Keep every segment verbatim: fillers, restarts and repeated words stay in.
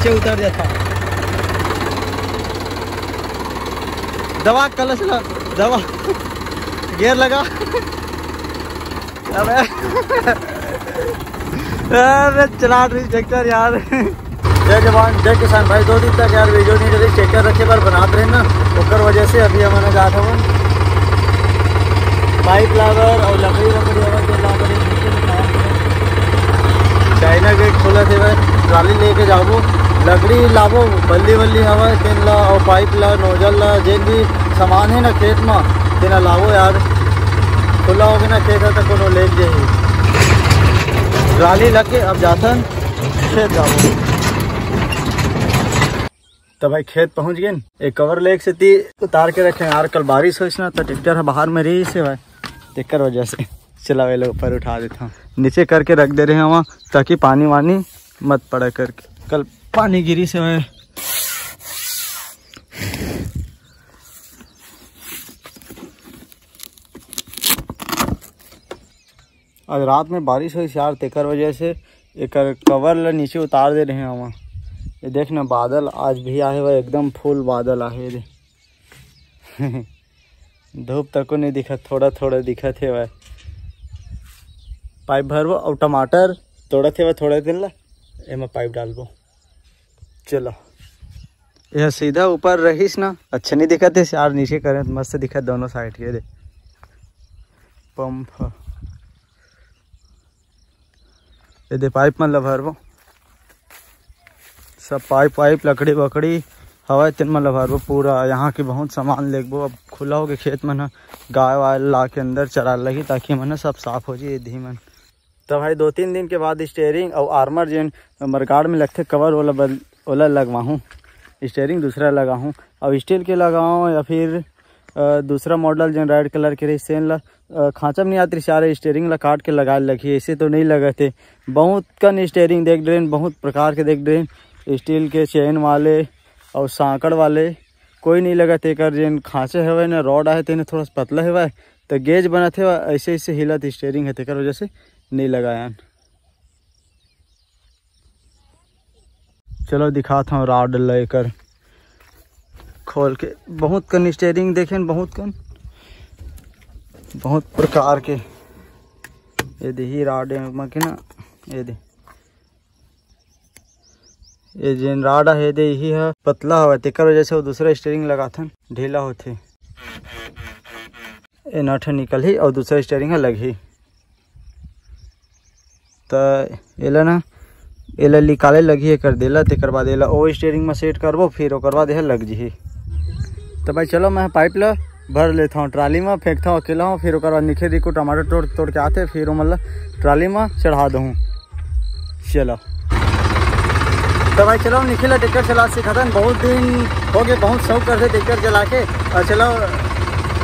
नीचे उतर जाता। दबा clutch ला, दबा, gear लगा। अबे, अबे चला रही ट्रैक्टर यार। जय जवान, जय किसान भाई। दो दिन तक यार video नहीं डली, ट्रैक्टर रखे बर बनात रहे ना, ओकर वजह से अभी हमन जात हवन पाइप लाबर और लकड़ी वकड़ी हवा के लाबर। चाइना गेट खोलत हे भाई, ट्राली लेके जाबो, लकड़ी लाबो, बल्ली वल्ली हवा तेन ला और पाइप ला, नोजल ला, जेन भी सामान है ना खेत में, तेन ला लाबो यार। खुला होगे ना खेत है तो कोनो लेके जाही। ट्राली लग के अब जाथन खेत जाबो। तो भाई खेत पहुंच गए, एक कवर लेके सेती उतार के रखे यार। कल बारिश होइस ना तो ट्रैक्टर ह बाहर में रहिस हे भाई, तेकर वजह से चलावे ला ऊपर उठा देता हूँ, नीचे करके रख दे रहे हैं वहाँ, ताकि पानी वानी मत पड़ा करके। कल पानी गिरिस हे भाई। आज रात में बारिश होइस यार, तेकर वजह से एकर कवर ला नीचे उतार दे रहे हैं हम। ये देख ना, बादल आज भी आहे हुआ, एकदम फुल बादल आहे रे। धूप तको नहीं दिखत, थोड़ा थोड़ा दिखत हे भाई। पाइप भरबो और टमाटर तोड़त हे भाई, थोड़ा दिन ला एमा पाइप डालबो। चलो, यह सीधा ऊपर रहिस ना, अच्छा नहीं दिखत हे यार, नीचे करें तो मस्त दिखत दोनों साइड के। दे पंप ह। ये दे पाइप मन ल भरबो, सब पाइप वाइप, लकड़ी वकड़ी हवय, तेन मन ल भरबो पूरा। यहाँ के बहुत सामान लेगबो। अब खुला होके खेत मन ह, गाय वाय ला के अंदर चराए लगही, ताकि मन ह सब साफ हो जाए, ये दही मन। तो भाई दो तीन दिन के बाद स्टेयरिंग और आर्मर जेन मरगाड़ में लगथे कवर, ओला बद-, ओला लगवाहूँ। स्टेयरिंग दूसरा लगाहूँ, अब स्टील के लगाऊँ या फिर अ, दूसरा मॉडल जेन रेड कलर के रहिस, तेन ला, अ, खांचा में नहीं आत रहिस यार, स्टेयरिंग ला काट के लगाए लगही, ऐसे तो नहीं लगत हे। बहुत कन स्टेयरिंग देख डरेन, बहुत प्रकार के देख डरेन, स्टील के चेन वाले और सांकड़ वाले, कोई नहीं लगत हे। एकर जेन खांचे हवय ना, रॉड आहे, तेन ह थोड़ा सा पतला हवय, तो गेज बनत हे, ऐसे ऐसे हिलत स्टेयरिंग हे, तेकर वजह से नहीं लगायन। चलो दिखात हूँ रॉड लेकर खोल के। बहुत कन स्टेयरिंग देखेन, बहुत कन, बहुत प्रकार के। ये दे ही रॉड हे, एमा के ना, ये दे, ये जेन रॉड हे, ये दे, यही ह पतला हवय, तेकर वजह से वो दूसरा स्टेयरिंग लगाथन, ढीला होथे। ए नट ह निकलही अउ दूसरा स्टेयरिंग ह लगही। त एला ना, एला निकाले लगही एकर दे ला, तेकर बाद एला ओ स्टेयरिंग म सेट करबो, फिर ओकर बाद एह लग जही। त भाई चलो, मैं पाइप ला भर लेथव ट्राली म, फेंकथव अकेला हूँ, फिर ओकर बाद निखे रिकू टमाटर तोड़, तोड़ के आथे, फिर ओमन ला ट्राली म चढ़ा दूँ। चलो। तो भाई चलो, निखिल ट्रैक्टर चला सिखाथन। बहुत दिन हो गए, बहुत शौक करते ट्रैक्टर चला के। और चलो,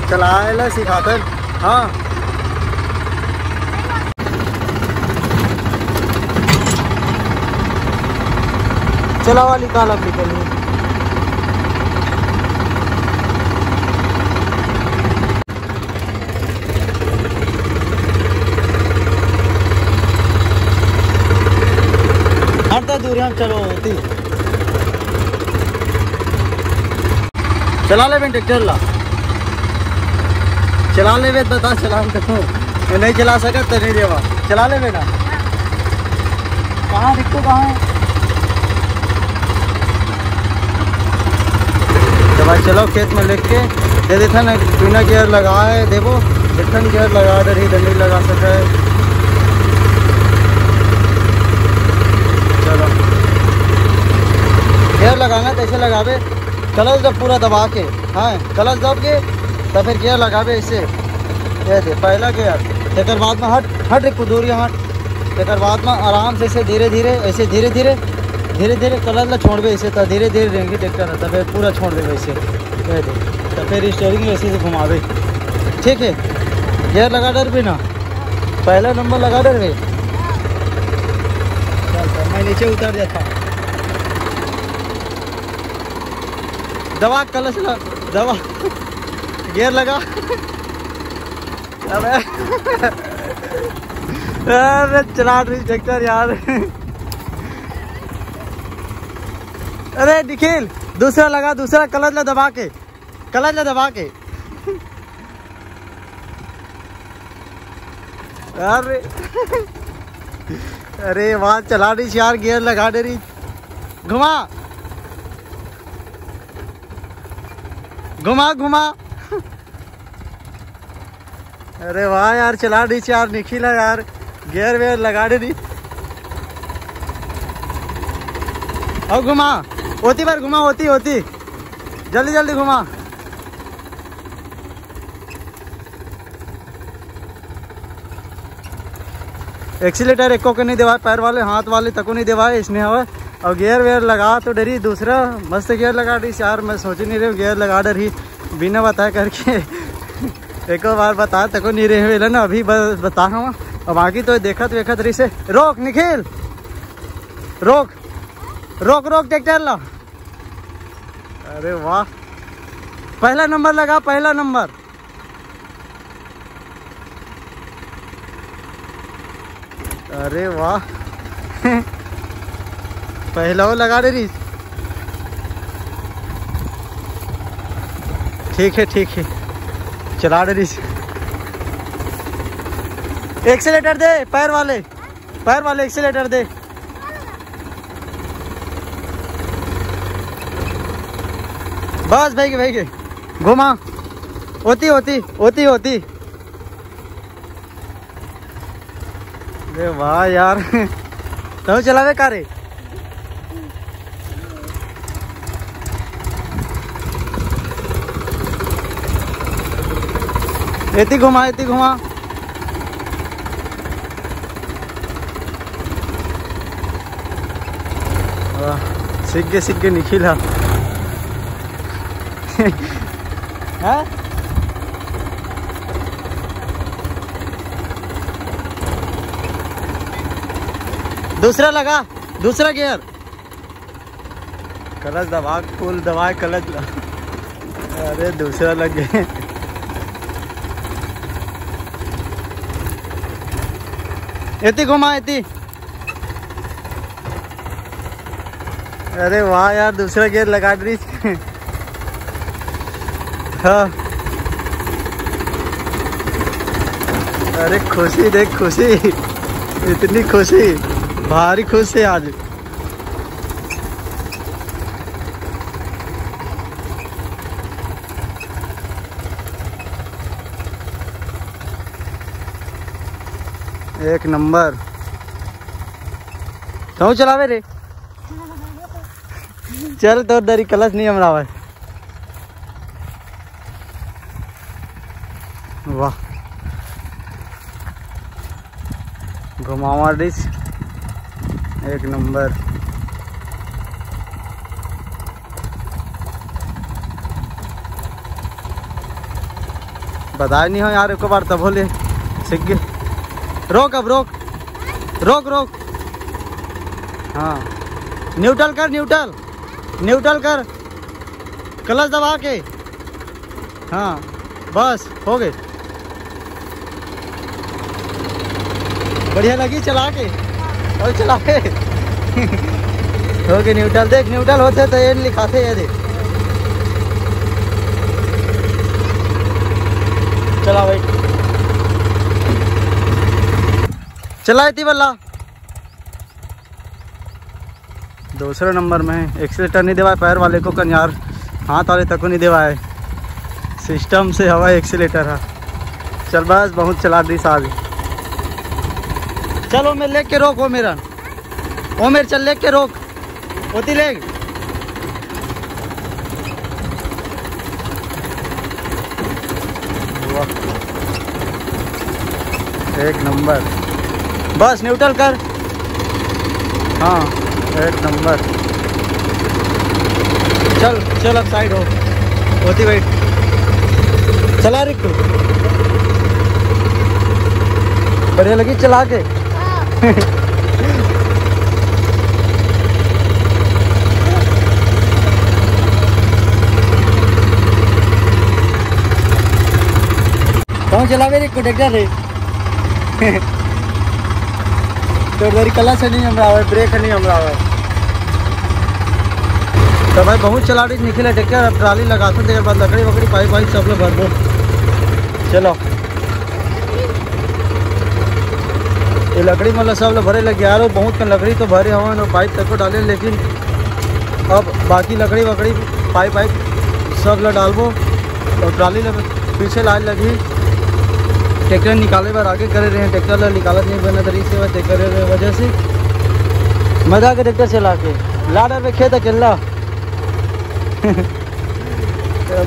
चलाए ला सिखाथन। हाँ, चलावा निकाल अब निकल। हट तो दूर हम चलो होती। चला ले बे ट्रैक्टर ला। चला ले बे, बता चला हम तो। मैं नहीं चला सकत तो नहीं देवा। चला ले बे ना। कहाँ रिक्को कहाँ है? तो भाई चलो खेत में लेके दे देथन, बिना गियर लगाए देबो, देथन गियर लगा दे रही, दंडी लगा सके। चलो गियर लगाना तो ऐसे लगाबे, क्लच जब पूरा दबा के, हाँ क्लच दब के तो फिर गियर लगाबे ऐसे। ये दे पहला गियर, तेकर बाद में हट, हट रे कुदूरिया हट। तेकर बाद में आराम से ऐसे धीरे धीरे, ऐसे धीरे धीरे, धीरे धीरे क्लच ला छोड़बे ऐसे, तो धीरे धीरे रेंगी ट्रैक्टर है, तब पूरा छोड़ देबे ऐसे। ये दे, तो फिर स्टेयरिंग ऐसे से घुमावे। ठीक है, गियर लगा डर भी ना, पहला नंबर लगा डर भी। चल, चल, मैं नीचे उतर जाता। दबा क्लच ला, दबा, गियर लगा। अबे, अबे चला रही ट्रैक्टर यार। अरे निखिल, दूसरा लगा, दूसरा क्लच ला दबा के, क्लच ला दबा के। अरे, अरे वाह, चला रही यार, गियर लगा दे रही। घुमा, घुमा, घुमा। अरे वाह यार, चला रही यार, निखिल है यार, गियर वेयर लगा दे रही। और घुमा, होती बार घुमा, होती, होती, जल्दी जल्दी घुमा। एक्सीलेटर एको के नहीं देवाय, पैर वाले, हाथ वाले तको नहीं देवाय, इसने हवा। और गियर वेयर लगा तो डरी दूसरा, मस्त गियर लगा रही यार, मैं सोच नहीं रही गियर लगा डरी, बिना बताए करके। एको बार बता तको नहीं रहे वेला ना, अभी बस बता हूँ। अब आगे तो देखत वेखत रही से। रोक निखिल, रोक, रोक, रोक ट्रैक्टर ला। अरे वाह, पहला नंबर लगा, पहला नंबर। अरे वाह। पहला वो लगा दे रही। ठीक है, ठीक है, चला दे रही। एक्सीलेटर दे, पैर वाले, पैर वाले एक्सीलेटर दे। बस भाई के, भाई के घुमा। होती, होती, होती, होती। अरे वाह यार। तू चलावे का रे? एती घुमा, एती घुमा। वाह, सीख गए, सीख गए निखिल हा। हाँ? दूसरा लगा, दूसरा गियर। क्लच दबा, फुल दबाए क्लच ला। अरे दूसरा लग गए। एती घुमा, एती। अरे वाह यार, दूसरा गियर लगा दी। हाँ। अरे खुशी देख, खुशी, इतनी खुशी, भारी खुश है आज। एक नंबर। तू चलावे रे। चल, तोर दरी क्लच नहीं हमरावे। वाह, घुमावा डिस, एक नंबर। बताए नहीं हो यार, एक बार तब ले सीख गए। रोक, अब रोक, रोक, रोक। हाँ, न्यूट्रल कर, न्यूट्रल, न्यूट्रल कर, क्लच दबा के। हाँ, बस हो गए। बढ़िया लगी चला के, और चला के। हो गए न्यूट्रल। देख, न्यूट्रल होते तो ये लिखाते, ये देख। चला भाई, चला इतनी बल्ला। दूसरा नंबर में एक्सीलेटर नहीं देवाए पैर वाले को कन यार, हाथ वाले तक को नहीं देवाए। सिस्टम से हवा एक्सीलेटर है। चल बस, बहुत चला दी साज। चलो, मैं लेके रोक, ओ मेरा, ओ मेरे, चल लेके रोक, होती ले। वाह। एक नंबर। बस न्यूट्रल कर। हाँ, एक नंबर। चल, चल, अब साइड हो। होती वेट। चला रे तू। बढ़िया लगी चला के। हाँ। कौन चलावे रे, कंडक्टर रे? तो उधर क्लच नहीं हमरा आवे, ब्रेक नहीं हमरा आवे। तो भाई बहुत चला रही निकले ट्रैक्टर, अब ट्राली लगाथन, तेकर बाद लकड़ी वकड़ी पाइप वाइप सब ला भरबो। चलो, ये लकड़ी मतलब सब ला भरे लग गया यार, बहुत कन लकड़ी तो भरे हवन और पाइप तक को डाले, लेकिन अब बाकी लकड़ी वकड़ी पाइप वाइप सब ला डालबो और ट्राली ला पीछे लाए लगी। ट्रैक्टर निकाले बर आगे करे रहे, ट्रैक्टर ला निकालत नहीं बना तरीके से, तेकर वजह से मजा के ट्रैक्टर चला के लाडर में खेत अकेला।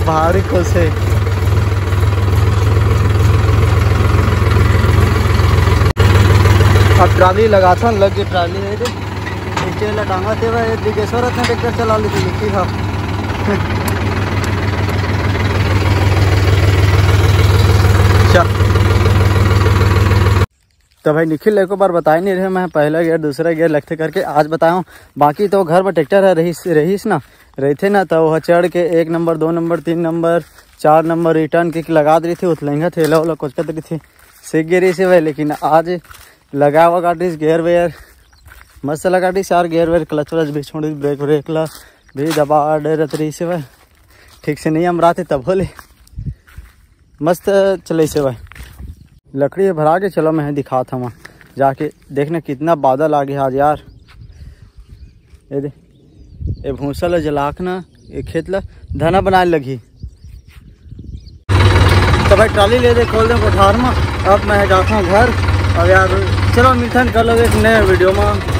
भारी खुश है। अब ट्राली लगाथन, लग गई ट्राली है रे। नीचे ला टांगा से भाई, दिगेश्वर अपना ट्रैक्टर चला लेते, लिखी था। चल। तो भाई निखिल एको बार बताए नहीं रहे, मैं पहला गियर दूसरा गियर लगते करके आज बताया हूँ। बाकी तो घर पर ट्रैक्टर है, रहीस रहीस ना, रहते ना तो वह चढ़ के एक नंबर, दो नंबर, तीन नंबर, चार नंबर रिटर्न के लगा रही थी, उतलेंगा थे, ला कोचकत रही थी, सीख गए रही से भाई। लेकिन आज लगा हुआ काटिस गियर वेयर, मस्त लगा काटिस यार, गियर वेयर, क्लच व्लच भी छोड़ी, ब्रेक व्रेक ला भी दबा डरत रही से भाई, ठीक से नहीं हम रहा थे तब होले मस्त चले से भाई। लकड़ी भरा के चलो, मैं दिखात हूँ जाके, देखना कितना बादल आ गया आज यार। ये दे, ये भूसा ला जला के ना, ये खेत ला धना बनाए लगी। तो भाई ट्राली ले दे, खोल दे कोठार में। अब मैं जाता हूँ घर। अब यार चलो मिलथन कर लो एक नए वीडियो में।